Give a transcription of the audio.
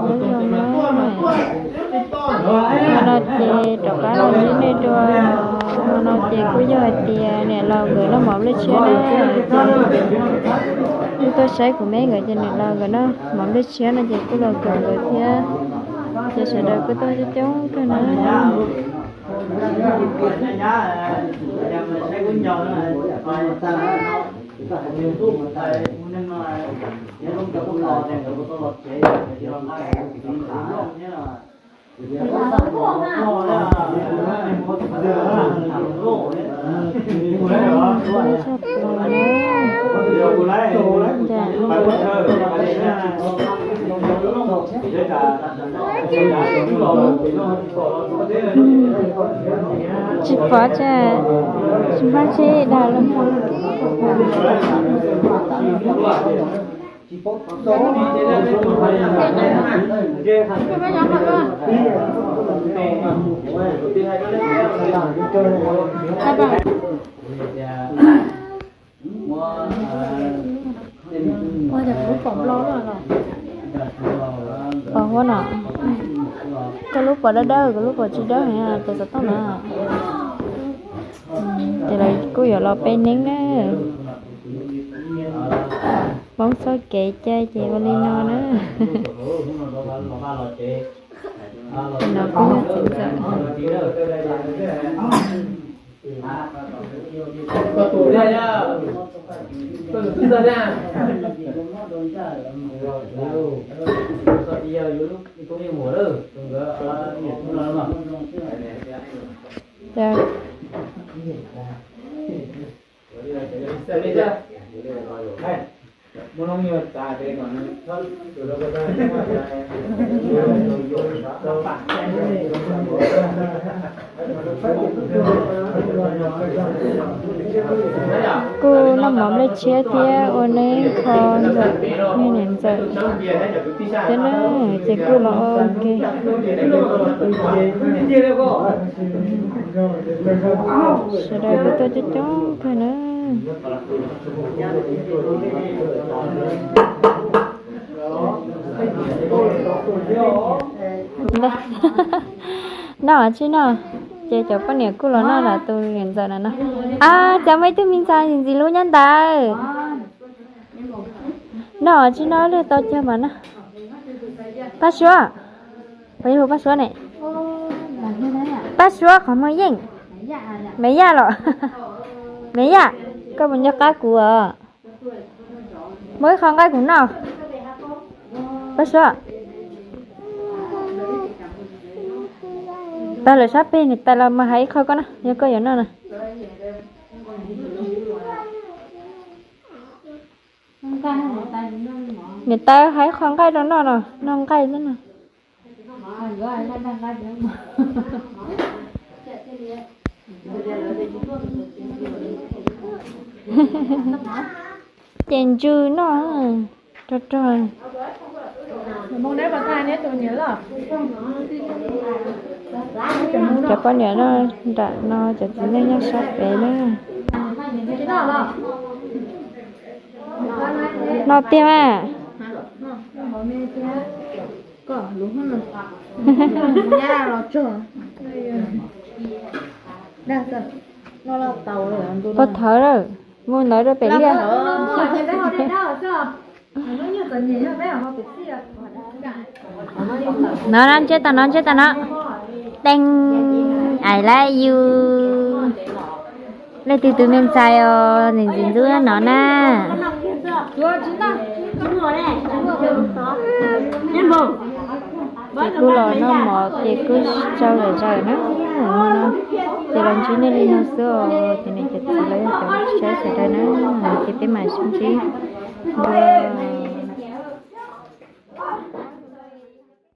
Lub zoo no, no ces rov qab los ntsib nej dua. No ces kuj yog hais tias niam laus nkawd noj mov nplej tshiab na. Kuj tuaj saib kuv me nkawd ces niam laus nkawd noj mov nplej tshiab no ces kuj los kawm nkawd thiab. Ces sawv daws kuj tuaj coob coob kawg na. Tsis pom tsam, tsis npaj tsam dag lawm. Pom huab no, koj lub pom dawb dawb, koj lub pom tsis dawb heev ces xov tooj na. Ces lawv kuj yuav los pe neeb na. Hmoob txoj kev cai ces ua li no na. No kuj yog txiv ntxawm. Kuj noj mov nplej tshiab thiab ua neeb kho ntxawm, niam ntxawm thiab na, ces kuj los ua ke. Sawv daws kuj tuaj coob coob kawg na. Noj tsis noj, ces cov poj niam kuj los noj lam tus niam ntxawm na no. A, cas muaj ib tug me ntxhais ntxim hlub nyob ntawd. Noj tsis noj, luag tau cag mas noj. Paj Suab, puas yog hu Paj Suab ne? Paj Suab qhov muag yeej. Me Yaj los? Me Yaj, koj puas nco qab kuv os? Muab ib qho nqaij kuv noj. Paj Suab, tag lawm sab peg niam tais los mas hais ib qho koj na, yog koj yuav noj na. Niam tais hais ib qho nqaij rau noj no, noj nqaij xwb no. Ces ntsws noj rog rog. Cov poj niam noj nram no, cov txiv neej nyob sab pem na. Noj tiag mas. Pov thawv lawm, mus ntawd rau pem liaj. No na, ntsib tau no, ntsib tau no. Teej, I love you. Leej twg tus me ntxhais os, ntxim ntxim ntxub no na. Ces kuj los noj mov ces kuj tsau zom zaws na. Ces los ntsib nej li no xwb os, ces nej cov txiv los yog cov saib sawv daws na, ces peb mam sib ntsib dua.